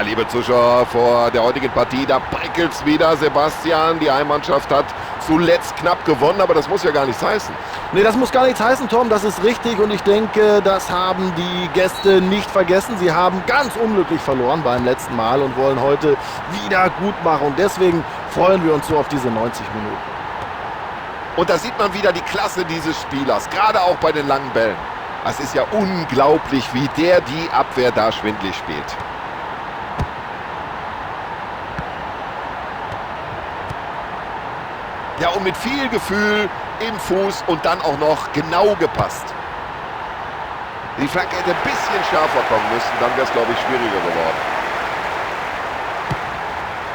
Liebe Zuschauer, vor der heutigen Partie, da prickelt's wieder. Sebastian, die Heimmannschaft hat zuletzt knapp gewonnen, aber das muss ja gar nichts heißen. Nee, das muss gar nichts heißen, Tom, das ist richtig und ich denke, das haben die Gäste nicht vergessen. Sie haben ganz unglücklich verloren beim letzten Mal und wollen heute wieder gut machen und deswegen freuen wir uns so auf diese 90 Minuten. Und da sieht man wieder die Klasse dieses Spielers, gerade auch bei den langen Bällen. Das ist ja unglaublich, wie der die Abwehr da schwindlig spielt. Ja, und mit viel Gefühl im Fuß und dann auch noch genau gepasst. Die Flanke hätte ein bisschen schärfer kommen müssen, dann wär's, glaub ich, schwieriger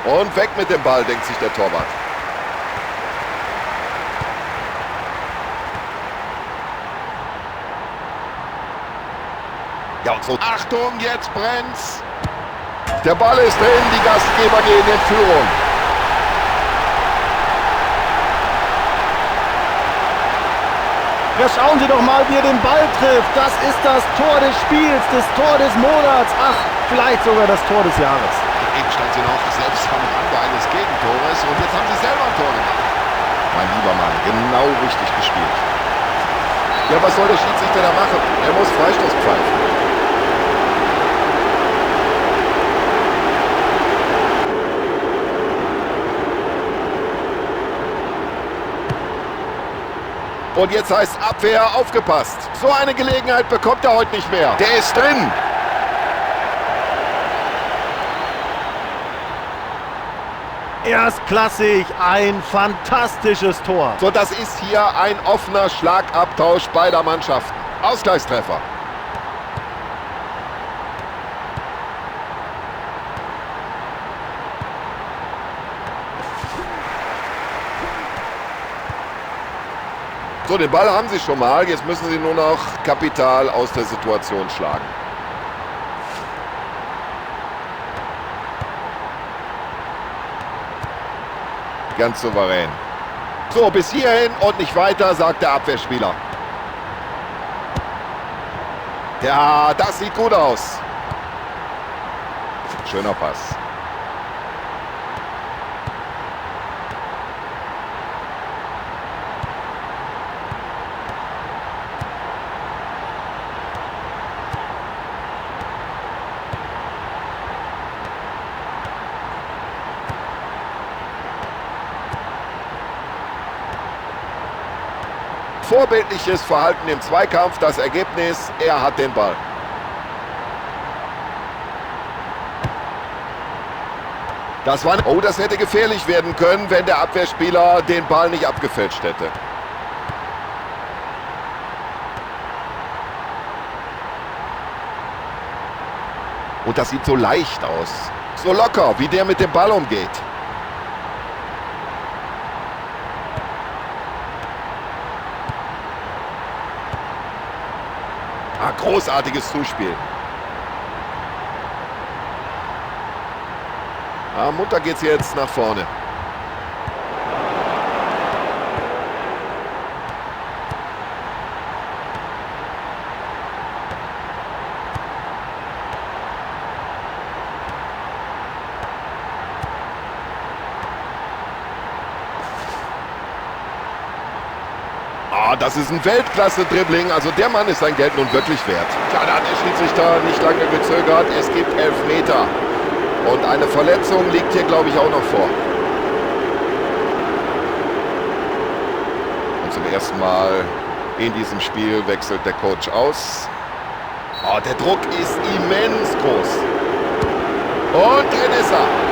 geworden. Und weg mit dem Ball, denkt sich der Torwart. Ja, und so. Achtung, jetzt brennt's. Der Ball ist drin, die Gastgeber gehen in Führung. Ja, schauen Sie doch mal, wie er den Ball trifft. Das ist das Tor des Spiels, das Tor des Monats. Ach, vielleicht sogar das Tor des Jahres. Eben stand sie noch selbst am Rande eines Gegentores und jetzt haben sie selber ein Tor gemacht. Mein lieber Mann, genau richtig gespielt. Ja, was soll der Schiedsrichter da machen? Er muss Freistoß pfeifen. Und jetzt heißt Abwehr, aufgepasst. So eine Gelegenheit bekommt er heute nicht mehr. Der ist drin. Erstklassig, ein fantastisches Tor. So, das ist hier ein offener Schlagabtausch beider Mannschaften. Ausgleichstreffer. So, den Ball haben sie schon mal. Jetzt müssen sie nur noch Kapital aus der Situation schlagen. Ganz souverän. So, bis hierhin und nicht weiter, sagt der Abwehrspieler. Ja, das sieht gut aus. Schöner Pass. Vorbildliches Verhalten im Zweikampf. Das Ergebnis, er hat den Ball. Das war, oh, das hätte gefährlich werden können, wenn der Abwehrspieler den Ball nicht abgefälscht hätte. Und das sieht so leicht aus. So locker, wie der mit dem Ball umgeht. Ah, großartiges Zuspiel. Ah, munter geht's jetzt nach vorne. Ah, das ist ein Weltklasse-Dribbling. Also der Mann ist sein Geld nun wirklich wert. Tja, da hat der Schiedsrichter nicht lange gezögert. Es gibt Elfmeter. Und eine Verletzung liegt hier, glaube ich, auch noch vor. Und zum ersten Mal in diesem Spiel wechselt der Coach aus. Oh, der Druck ist immens groß. Und drin ist er.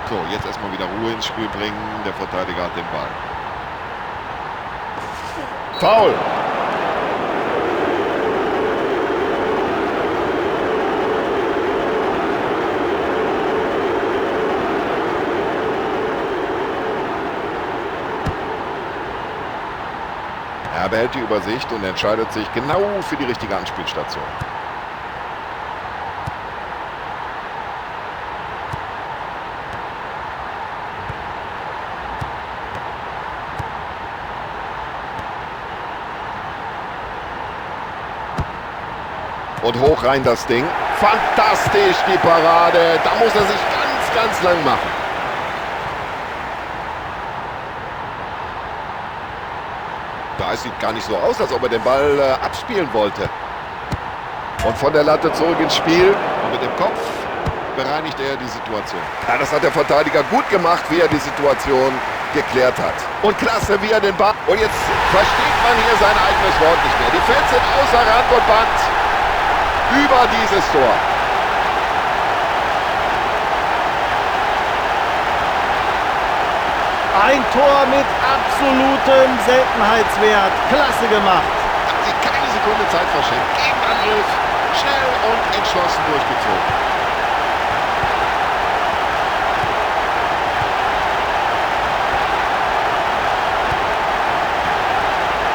So, jetzt erstmal wieder Ruhe ins Spiel bringen. Der Verteidiger hat den Ball. Foul. Er behält die Übersicht und entscheidet sich genau für die richtige Anspielstation. Und hoch rein das Ding. Fantastisch die Parade. Da muss er sich ganz, ganz lang machen. Da sieht gar nicht so aus, als ob er den Ball abspielen wollte. Und von der Latte zurück ins Spiel. Und mit dem Kopf bereinigt er die Situation. Ja, das hat der Verteidiger gut gemacht, wie er die Situation geklärt hat. Und klasse, wie er den Ball... Und jetzt versteht man hier sein eigenes Wort nicht mehr. Die Fans sind außer Rand und Band über dieses Tor. Ein Tor mit absolutem Seltenheitswert. Klasse gemacht. Hat sie keine Sekunde Zeit verschenkt. Gegenangriff, schnell und entschlossen durchgezogen.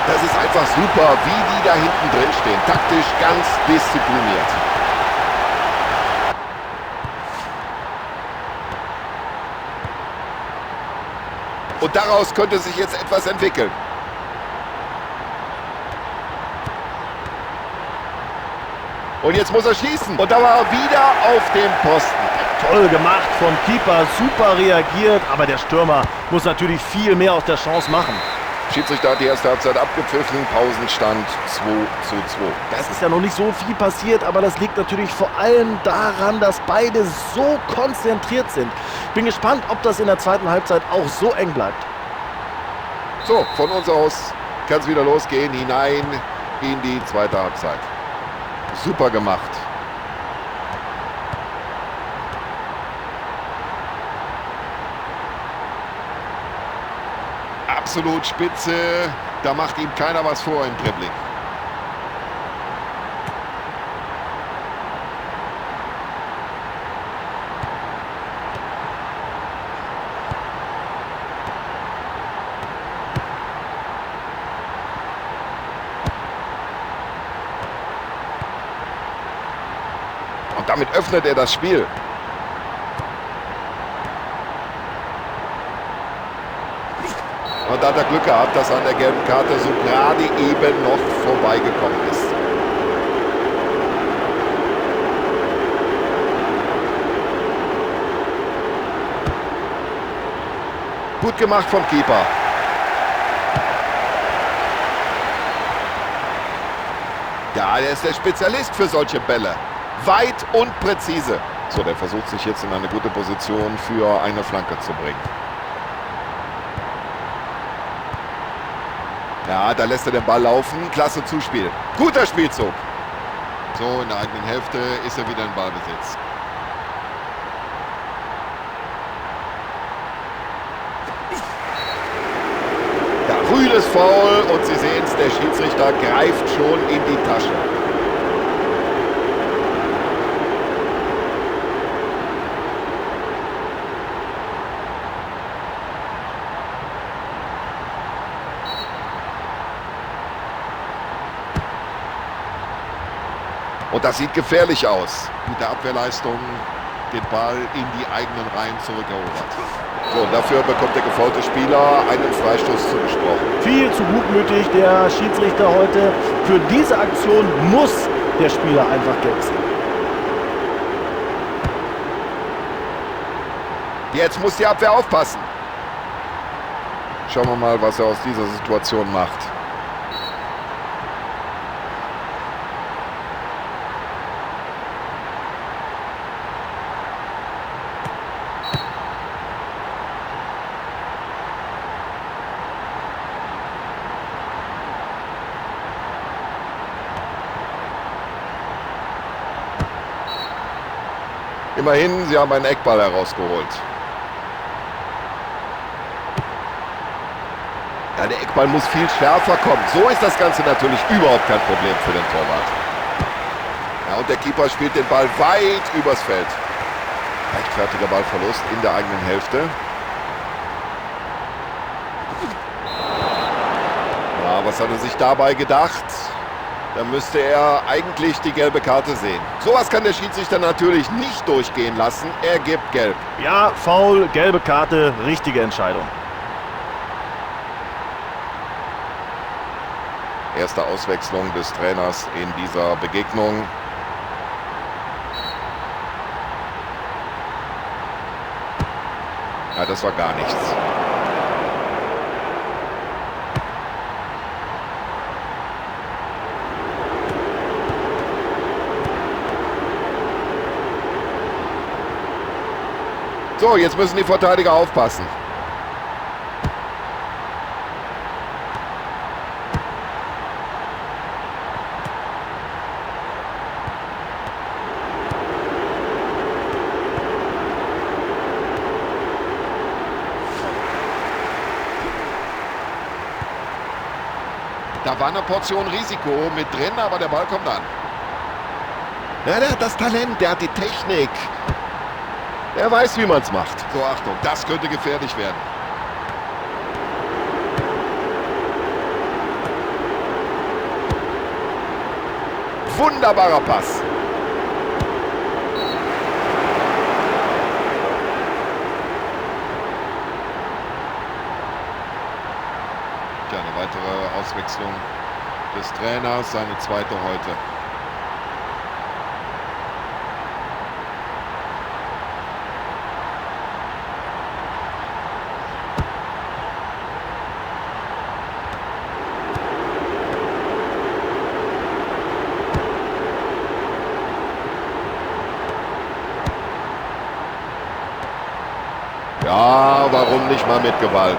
Das ist einfach super, wie die da hinten drin stehen. Taktisch ganz diszipliniert. Und daraus könnte sich jetzt etwas entwickeln. Und jetzt muss er schießen. Und da war er wieder auf dem Posten. Toll gemacht vom Keeper, super reagiert. Aber der Stürmer muss natürlich viel mehr aus der Chance machen. Schiedsrichter hat die erste Halbzeit abgepfiffen, Pausenstand 2:2. Das ist ja noch nicht so viel passiert, aber das liegt natürlich vor allem daran, dass beide so konzentriert sind. Bin gespannt, ob das in der zweiten Halbzeit auch so eng bleibt. So, von uns aus kann es wieder losgehen, hinein in die zweite Halbzeit. Super gemacht. Absolut spitze, da macht ihm keiner was vor im Dribbling. Und damit öffnet er das Spiel. Und da hat er Glück gehabt, dass er an der gelben Karte so gerade eben noch vorbeigekommen ist. Gut gemacht vom Keeper. Ja, der ist der Spezialist für solche Bälle. Weit und präzise. So, der versucht sich jetzt in eine gute Position für eine Flanke zu bringen. Ja, da lässt er den Ball laufen. Klasse Zuspiel. Guter Spielzug. So, in der eigenen Hälfte ist er wieder in Ballbesitz. Ja, rüdes Foul und Sie sehen es, der Schiedsrichter greift schon in die Tasche. Und das sieht gefährlich aus. Mit der Abwehrleistung den Ball in die eigenen Reihen zurückerobert. So, und dafür bekommt der gefoulte Spieler einen Freistoß zugesprochen. Viel zu gutmütig der Schiedsrichter heute. Für diese Aktion muss der Spieler einfach gelb sehen. Jetzt muss die Abwehr aufpassen. Schauen wir mal, was er aus dieser Situation macht. Immerhin, sie haben einen Eckball herausgeholt. Ja, der Eckball muss viel schärfer kommen. So ist das Ganze natürlich überhaupt kein Problem für den Torwart. Ja, und der Keeper spielt den Ball weit übers Feld. Leichtfertiger Ballverlust in der eigenen Hälfte. Ja, was hat er sich dabei gedacht? Da müsste er eigentlich die gelbe Karte sehen. Sowas kann der Schiedsrichter natürlich nicht durchgehen lassen. Er gibt gelb. Ja, Foul, gelbe Karte, richtige Entscheidung. Erste Auswechslung des Trainers in dieser Begegnung. Ja, das war gar nichts. So, jetzt müssen die Verteidiger aufpassen. Da war eine Portion Risiko mit drin, aber der Ball kommt an. Ja, der hat das Talent, der hat die Technik. Er weiß, wie man es macht. So, Achtung, das könnte gefährlich werden. Wunderbarer Pass. Tja, eine weitere Auswechslung des Trainers, seine zweite heute. Ja, warum nicht mal mit Gewalt?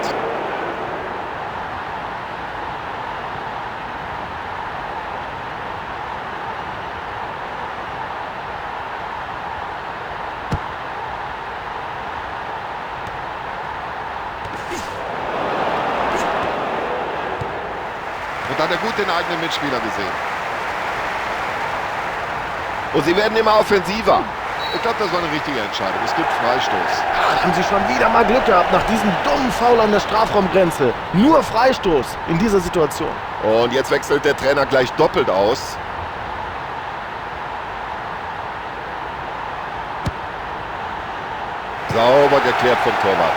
Und da hat er gut den eigenen Mitspieler gesehen. Und sie werden immer offensiver. Ich glaube, das war eine richtige Entscheidung. Es gibt Freistoß. Ja, da haben sie schon wieder mal Glück gehabt nach diesem dummen Foul an der Strafraumgrenze. Nur Freistoß in dieser Situation. Und jetzt wechselt der Trainer gleich doppelt aus. Sauber geklärt vom Torwart.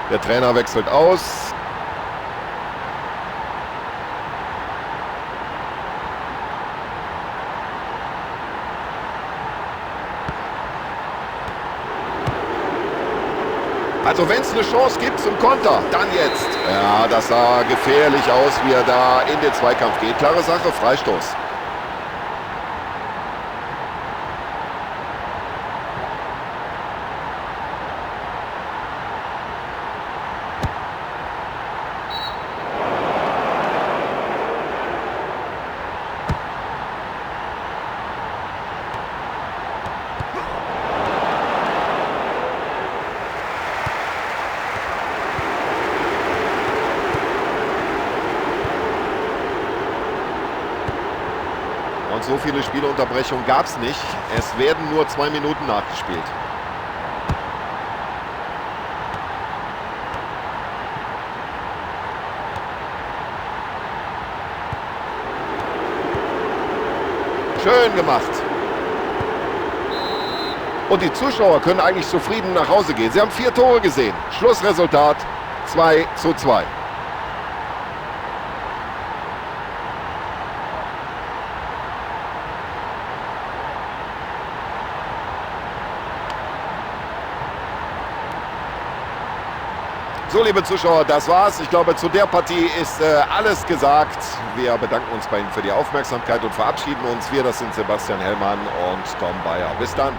Der Trainer wechselt aus. Also wenn es eine Chance gibt zum Konter, dann jetzt. Ja, das sah gefährlich aus, wie er da in den Zweikampf geht. Klare Sache, Freistoß. Und so viele Spielunterbrechungen gab es nicht. Es werden nur 2 Minuten nachgespielt. Schön gemacht. Und die Zuschauer können eigentlich zufrieden nach Hause gehen. Sie haben 4 Tore gesehen. Schlussresultat 2:2. So, liebe Zuschauer, das war's. Ich glaube, zu der Partie ist alles gesagt. Wir bedanken uns bei Ihnen für die Aufmerksamkeit und verabschieden uns. Wir, das sind Sebastian Hellmann und Tom Bayer. Bis dann.